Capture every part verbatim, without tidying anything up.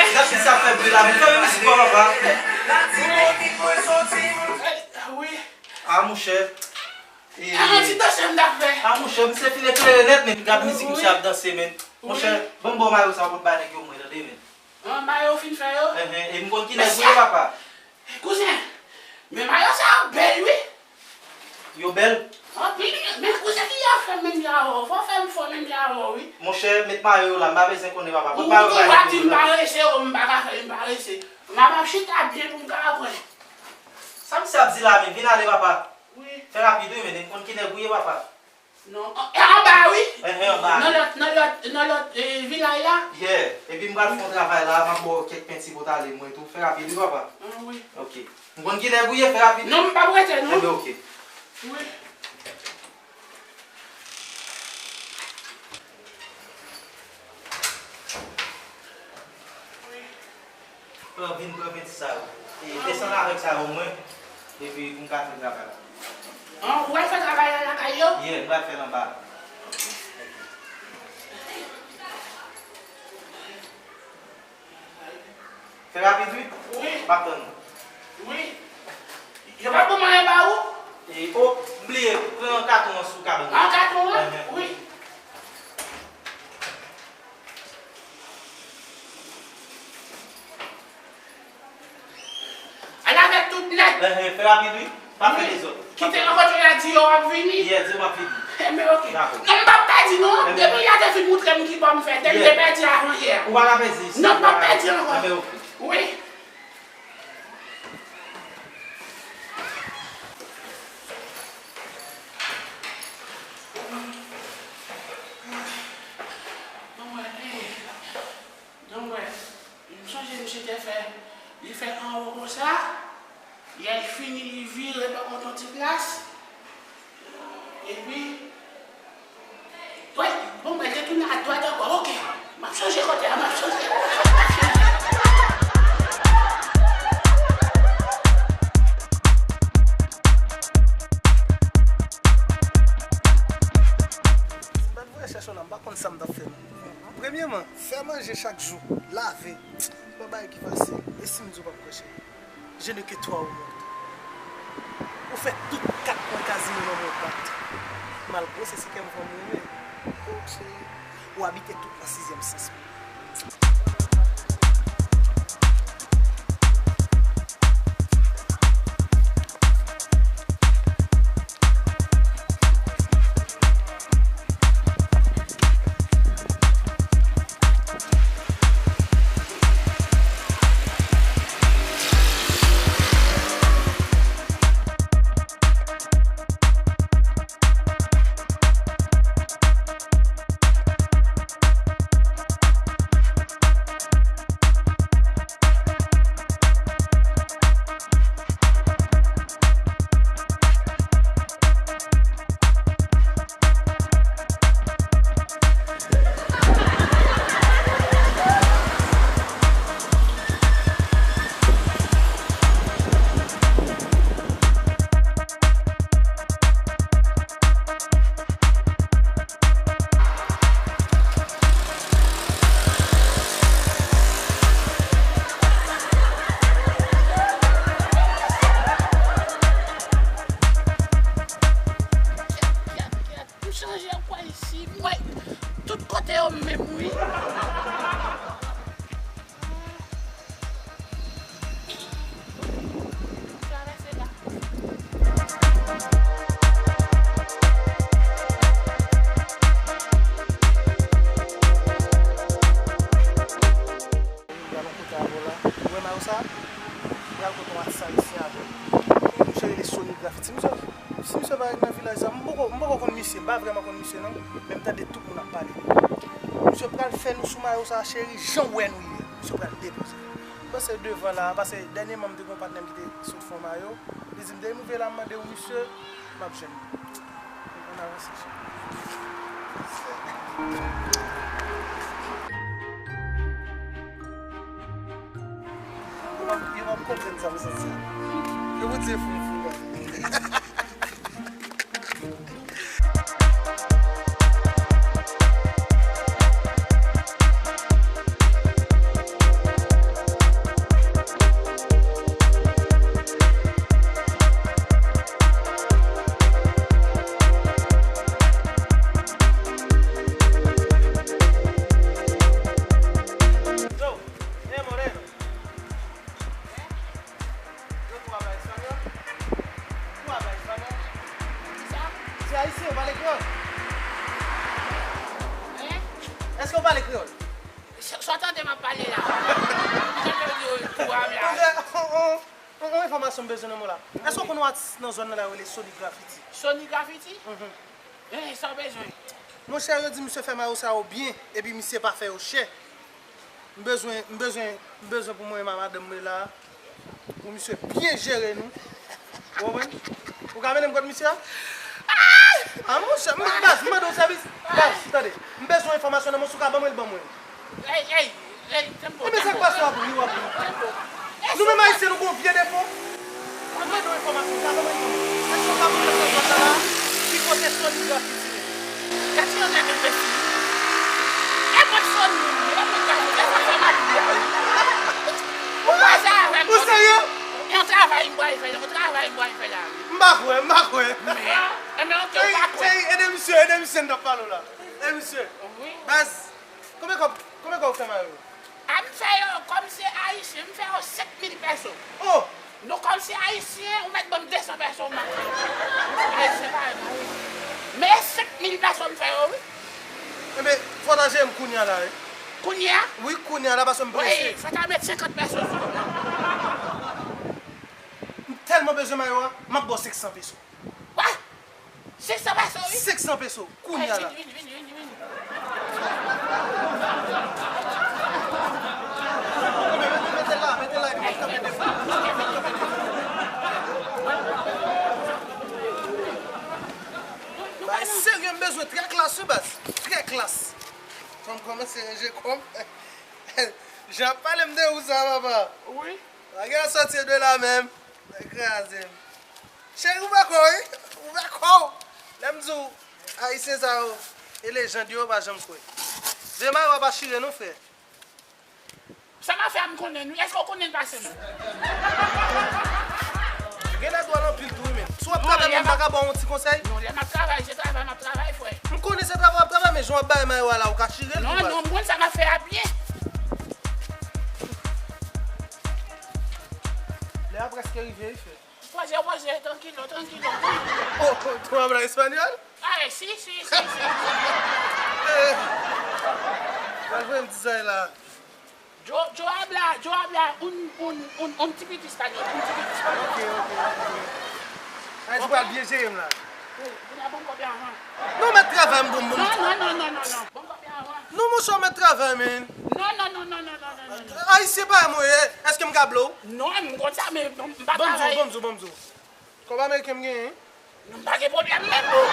Gad ki sa fè bri la, men fè mizik pa, papa. Wi. A, monchè. E, a, yon ti danse m t ap fè. A, monchè, misye fin eklere nèt, men gad mizik misye ap danse, men. Monchè, ban m ba w mayo sa pou m bay nèg yo mwen, tande, men. An, mayo ou fin fè yo? Enhen, e m konn ki nèg ou ye, papa. Kouzen, men mayo sa yo bèl, wi. Yo bèl? Anpil, men kouzen ki jan fè menm jan avè w. Fò fè m fò menm jan avè w, wi. Monchè, met mayo yo la, m pa bezwen konnen, papa. Pot mayo ba nèg yo la. Ou toujou ap di m parese, o, m pa ka fè, m parese. M ap ap chita byen pou m ka pran. Sa misye ap di la, men vin ale, papa. Wi. Fè rapid, wi, men m konn ki nèg ou ye, papa. Non, e anba, wi. Enhen, anba. Nan lòt, nan lòt, nan lòt, e, vilaj la. Yeah. Epi m pral fè yon travay la, m ap ba w kèk penti pou w t ale mwen tou. Fè rapid, wi, papa. An, wi. Ok. M konn ki nèg ou ye, fè rapid. Non, m p ap rete, non. Enben, ok. Wi. Pran, vin pran penti sa yo. E desann avèk sa yo mwen, epi pou m ka fè travay la. An, ou pral fè travay la lakay yo? Yeah, m pral fè l anba. Fè rapid, wi. Wi. M ap tann ou. Wi. Yo pa ban m anyen ba ou? E, o, m bliye, pran katon an sou kabann nan. An katon an? Enhen. Wi. Al avèk tout nèg. Enhen, fè rapid, wi. Pa fè dezòd. Kite rankontre la, di yo w ap vini. Yeah, di yo m ap vini. Enben, ok. Dakò. Non, m p ap pèdi, non. Enben. Depi yè te fin moutre m ki bò m fè, te m te pèdi avan yè. Ou pa ka pèdi. Non, m p ap pèdi ankò. Enben, ok. Wi. Donk, mwen, m sonje misye te fè, li fè anwo konsa, lè l fini, li vire bò kote yon ti plas, epi, wi, bon, mwen te tounen adwat ankò, ok, m ap sonje kote a, m ap sonje. M pa t voye chèche w la, m pa konn sa m t ap fè. Premyèman, fè manje chak jou, lave, se pa bagay ki fasil. E si m di w pa m kwè, cheri? Je ne que toi au monde. Ou fè tout kat kwen kazino nan mwen bat. Malgre se si kè m fè m rele. Ou, cheri, ou abite tout nan sizyèm sans mwen. M chanje kwè isi, kwè tout kote yo menm, wi. Travèse la. Gade yon kote avè w la. Ou wè mayo sa? Pral kote yon atis ayisyen avè l. Misye rele Sony Graffiti. Misye, si misye pa nan vilaj sa, m poko, m poko konn misye, m pa vrèman konn misye non, men m tande tout moun ap pale de li. Misye pral fè nou sou mayo sa, cheri, jan w wè nou ye. Misye pral depoze. Pase devan la, pase dènyèman m te gen yon patnè m ki te sot fè yon mayo. Li di m, depi m rive la, m mande w misye, m ap jwenn li. Ann avanse, cheri. Yo p ap, yo p ap konprann sa m santi. Ke Bondye fè m fou la. Ayisyen, ou pale kreyòl? Hein? Èske ou pale kreyòl? Sa, sa w tande m ap pale la? Ou tande yo di w tou a la? Monchè, on, on, on, on enfòmasyon m bezwen nan men w la. Èske ou konn yon atis nan zòn nan la yo rele Sony Graffiti? Sony Graffiti? Mhm. Eh, sa w bezwen? Monchè, yo di misye fè mayo sa yo byen, epi misye pa fè yo chè. M bezwen, m bezwen, m bezwen pou mwen e madanm mwen la, pou misye byen jere nou. Ou konprann? Ou ka mennen m kot misye a? Ah, monchè, m, baz, m mande w sèvis. Baz, tande. M bezwen enfòmasyon nan men w, si w ka ban mwen l, ban mwen l. Ey, ey, ey, tempo, tempo. Ebyen, sa k pase w ap ri, w ap ri? Tempo. Nou menm Ayisyen, nou gen yon vye defo. Mwen mande w enfòmasyon, sa ban mwen yon. Èske w ka montre m nan zòn nan la, ki kote Sony Graffiti rete? Gad yon nèg enbesil. E mwen Sony, e mwen Graffiti, e sa fè mal. Ou koze avè m. Ou serye? Yon travay m pral fè, yon travay m pral fè la, wi. M pa kwè, m pa kwè. Men, enben, oke, ou pa kwè. Cheri, cheri, ede misye, ede misye, n t ap pale w la. Ede misye. Wi. Baz, konbyen kòb, konbyen kòb ou fè mayo yo? A, m fè yo, kòm se Ayisyen, m fè yo senk mil pèso. Oh! Non, kòm se Ayisyen, ou mèt ban m de san pèso, m ap fè. Ayisyen pa renmen, wi. Men e senk mil pèso m fè yo, wi. Enben, fò w ta jere m kounye a la, wi. Kounye a? Wi, kounye a la, paske m prese. Wi, fò w ta met senkant pèso sou. M tèlman bezwen mayo a, m ap ba w senk san pèso. Wa! Senk san pèso, wi. Senk san pèso, kounye a la. Vini, vini, vini, vini, vini. Mete la, mete la, epi mete kanpe devan. Bay serye, m bezwen trè klas, wi, baz. Trè klas. Fò m kòmanse ranje kò m. Jan ap pale m de ou sa, papa. Wi. Bagay la sòti de la menm. Sa kraze m. Cheri, ou pa kwè, wi. Ou pa kwè. Lè m di w, Ayisyen sa yo, e lejand yo, yo pa janm kwè. Vye mayo a pa chire non, frè. Sa m a fè a, m konnen, wi. Èske w konnen l pase m? Gen lè dwòl anpil tou, wi, men. Si w ap travay, m pa ka ba w yon ti konsèy? Non, lè m ap travay, se travay m ap travay, frè. M konnen se travay w ap travay, men jan w ap bay mayo a la, ou ka chire l tou, baz. Non, non, m konn sa m ap fè a byen. Lè a prèske rive, wi, frè. Poze, poze, trankilo, trankilo, trankilo. Oh, oh, tu hablas español? Ay, si, si, si, si. Eh, pa vre, m di sa la. Yo, yo habla, yo habla un, un, un, un tipito español, un tipito español. Ok, ok, ok. Ay, ou pral byen jere m la. Wi, kounye a ban m kòb la, han. Non, mèt travay m, bon, bon. Non, non, non, non, non, non. Ban m kòb la, han. Non, monchè, ou mèt travay, men. Non, non, non. Ayisyen pa mwen ye, èske m ka blow? Non, m konn sa, men m pa travay. Ban m di w, ban m di w, ban m di w. Kòb ameriken m genyen. Non, m pa gen pwoblèm menm, non.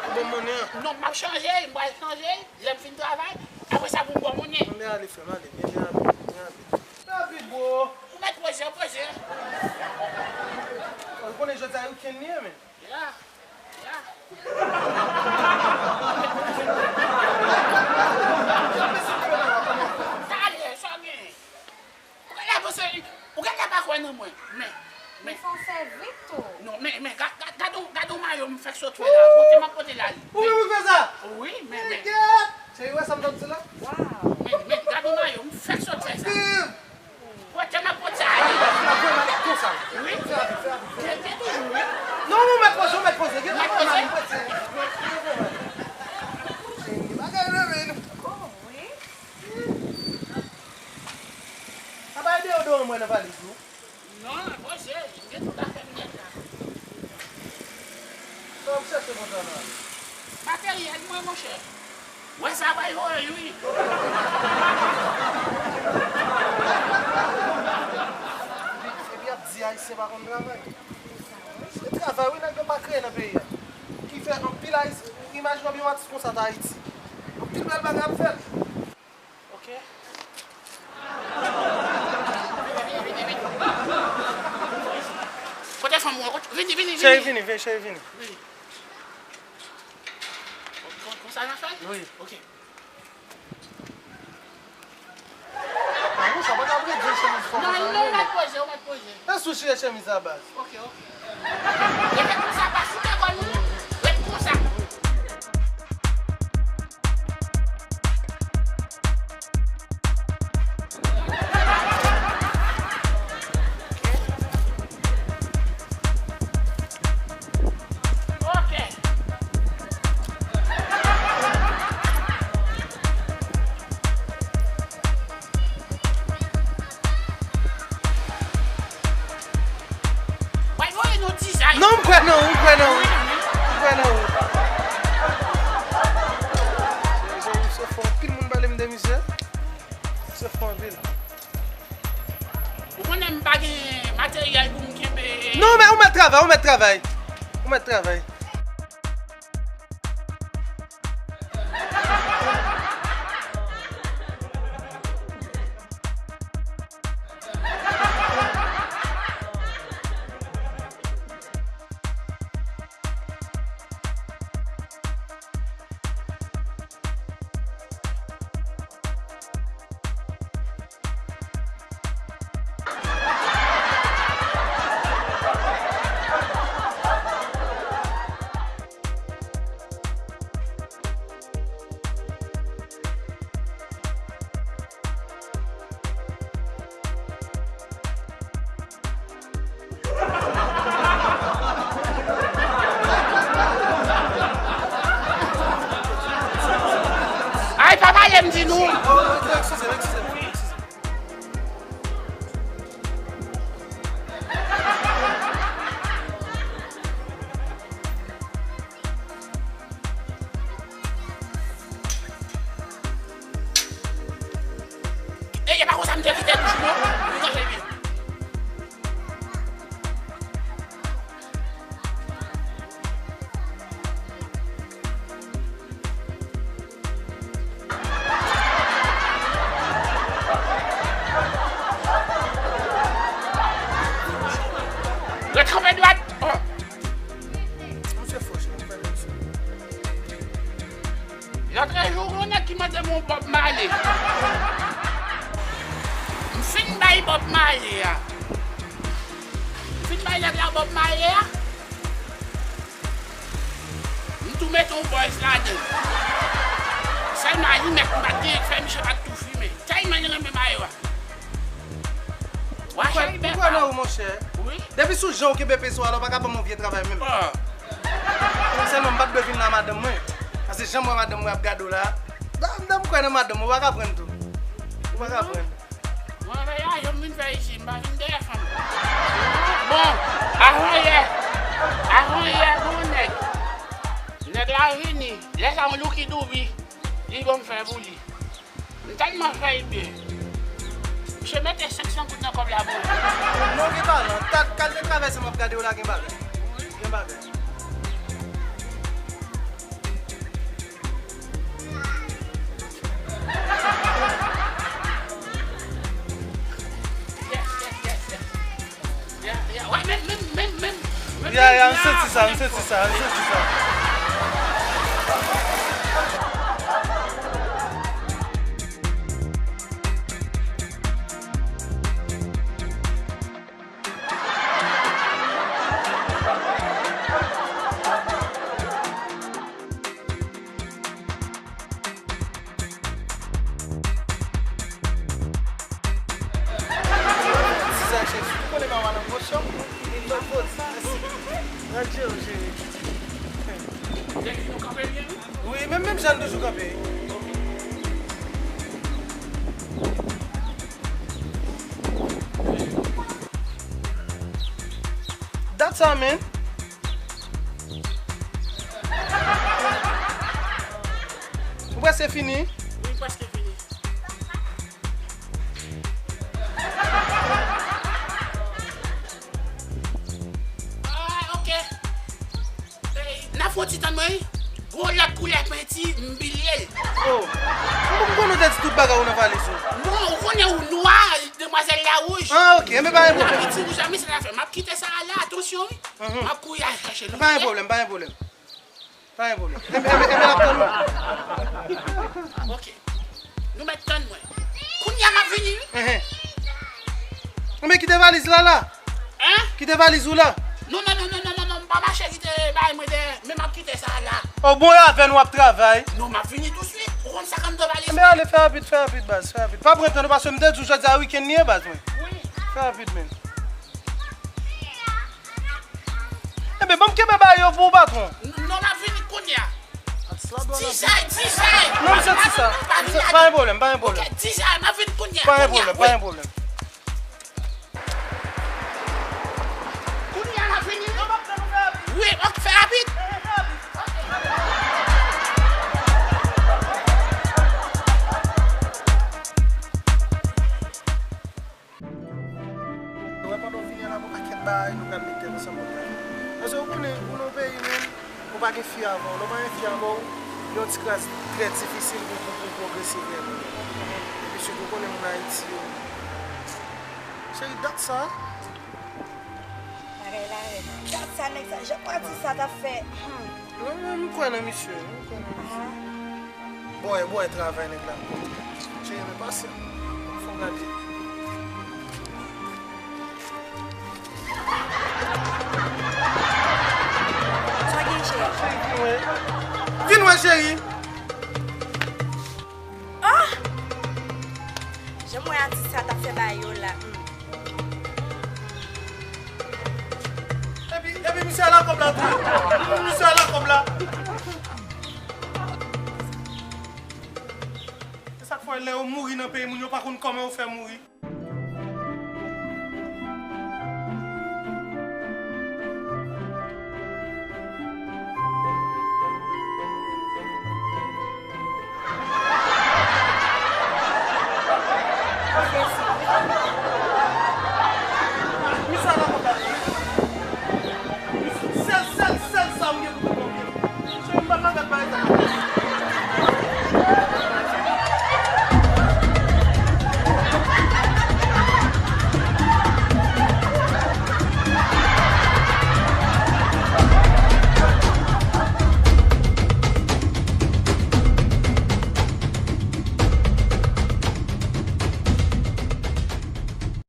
Ou ban m monnen an? Non, m ap chanje, m pral chanje, lè m fin travay, apre sa pou m ba w monnen. Anben ale, frè m, ale, byen, byen ale, byen ale. Rapid, bro. Ou mèt poze, poze. Ou konnen jodi a weekend li ye, men. Ya, ya. Talè, sa w genyen? Ou genlè panse, ou genlè pa kwè nan mwen, men, men. Men fò w fè vit tou. Non, men, men, gad, gad, gad on, gad on mayo m fèk sot fè la. Pote m ap pote l ale. Ou menm ou fè sa? Wi, men, men. Cheri, ou wè sa m t ap di la? Waw. Men, men, gad on mayo m fèk sot fè sa. Pote m ap pote ale. Konsa. Wi. Fè vit, fè vit, fè vit. Gen, gen toujou, wi. Non, ou mèt poze, ou mèt poze. Gen mèt poze. Cheri, bagay renmen nou. Oh, wi. Apa e deodoran mwen nan valiz ou? Non, poze, m gen tout afè m nèt la. Sa w ap chèche konsa la? Materyèl mwen, monchè. Wè sa bay voye, wi. Epi y ap di Ayisyen pa konn travay. Se travay, wi, nèg yo pa kreye nan peyi a. Ki fè anpil Ayisyen, imajine w yon atis konsa ta Ayiti. Anpil bèl bagay ap fèt. Ok. Vini, vini, vini, vini. Kote fanm ou an? Kote? Vini, vini, vini. Cheri, vini, vini, cheri, vini. Vini. Kon, kon, konsa n a fè? Wi. Ok. Ah, monchè, pa ta vle di chemiz fò konsa, non, non, non. Ou mèt poze, ou mèt poze. Èske ou chire chemiz la, baz? Ok, ok. Rete konsa, pa souke kò nou, non. Ret konsa. Non, m kwè nan ou, m kwè nan ou. M kwè nan ou. Misye fò, anpil moun pale m de misye. Misye fò anpil. Ou konnen m pa gen materyèl pou m kenbe. Non, men ou mèt travay, ou mèt travay. Ou mèt travay. Ay, pa pale m di nou. E, e pa konsa m te kite bouch ou non. Ou ranje byen. Ret kanpe dwat. Oh. Misye fò, cheri, m pa nan sa. Lòtrejou, gen yon nèg ki mande m yon Bob Marley. M fin bay Bob Marley a. M fin bay nèg la Bob Marley a. M tou mete yon buzz ladan l. Sèlman alimèt m pa t genyen k fè misye pa t tou fimen. Tèlman li renmen mayo a. Wa cheri bèk pa ou. Ou kwè nan ou, monchè? Wi. Depi sou jan ou kenbe peso a la, ou pa ka ban m yon vye travay menm. Oh. Sèlman m pa t dwe vin la madanm mwen. Paske jan m wè madanm mwen ap gade w la, m kwè nan madanm mwen, ou pa ka pran tou. Ou pa ka pran. Mwen, anvè a, jan m vin fè isit, m pa vin dèyè fanm. Bon, avanyè, avanyè, gon nèg. Nèg la vini, lè sa yon louki doubi, li ban m fè pou li. M tèlman fè l byen. Misye mete senk san goud nan kòb la pou mwen. Non, gen balan. Kat, kat de travèse m ap gade w la, gen bagay. Gen bagay. Ya, ya, m santi sa, m santi sa, m santi sa. Ti sa chèf, ou konnen pa w nan pòch yo? Li nan pòch. Radyo, cheri. Wi, menm, menm jan l toujou kanpe. That's all, man. Ou prèske fini? Wi, prèske fini. Ah, ok. Ey, n ap fè yon ti tann mwen, wi. Gon lòt koulè penti, m bliye l. Oh. M konnen w te di tout bagay ou nan valiz ou. Non, ou konnen ou nwa, demwazèl la wouj. Ah, ok. Enben, pa gen pwoblèm. N ap fè ti wouj la, men se sa fè. M ap kite sa a la, atansyon, wi. Mhm. M ap kouri al chache l. Pa gen pwoblèm, pa gen pwoblèm. Pa gen pwoblèm. Enben, enben, enben, n ap tann ou. Ok. Nou mèt tann mwen. Kounye a m ap vini, wi. Enhen. Enben, kite valiz la, la. Hein? Kite valiz ou la. Non, non, non, non, non, non, non, m pa mache kite bagay mwen dèyè, men m ap kite sa a la. O bon, e avè n w ap travay. Non, m ap vini touswit. Ou konn sa k anndan valiz mwen? Enben, ale, fè rapid, fè rapid, baz, fè rapid. Pa pran tan, non, paske m te di w jodi a wikenn li ye, baz mwen. Wi. Fè rapid, men. Enben, ban m kenbe bagay yo pou ou, patwon. N-, non, m ap vini kounye a. Tizay, tizay. Non, m santi sa. Pa gen pwoblèm, pa gen pwoblèm. Ok, tizay, m ap vin kounye a, kounye a, wi. Pa gen pwoblèm, pa gen pwoblèm. Kounye a, m ap vini, wi. Fè, ok, fè rapid. Wè, pandan w vini la, gon pakèt bagay nou pral mete ansanm pou nou. Paske ou konnen, ou nan peyi menm, ou pa gen fi avè w. Lè w pa gen fi avè w, yon ti kras trè difisil pou, pou, pou pwogrese vrèman. Epi sitou, ou konnen moun Ayiti yo. Cheri, dat sa. Bagay la rèd. Dat sa, nèg sa, jan atis sa t ap fè. Hmm. Non, non, m kwè nan misye, m kwè nan misye. Bòy, bòy, travay nèg la. Cheri, men pasyan. Fò m gade. Sa gen, cheri? Vin wè. Vin wè, cheri. Ah! Jan m wè atis sa t ap fè bagay yo la. Hmm. Epi, epi misye ala kòb la tou. Misye ala kòb la. Se sa k fè lè yo mouri nan peyi moun, yo pa konn kòman yo fè mouri.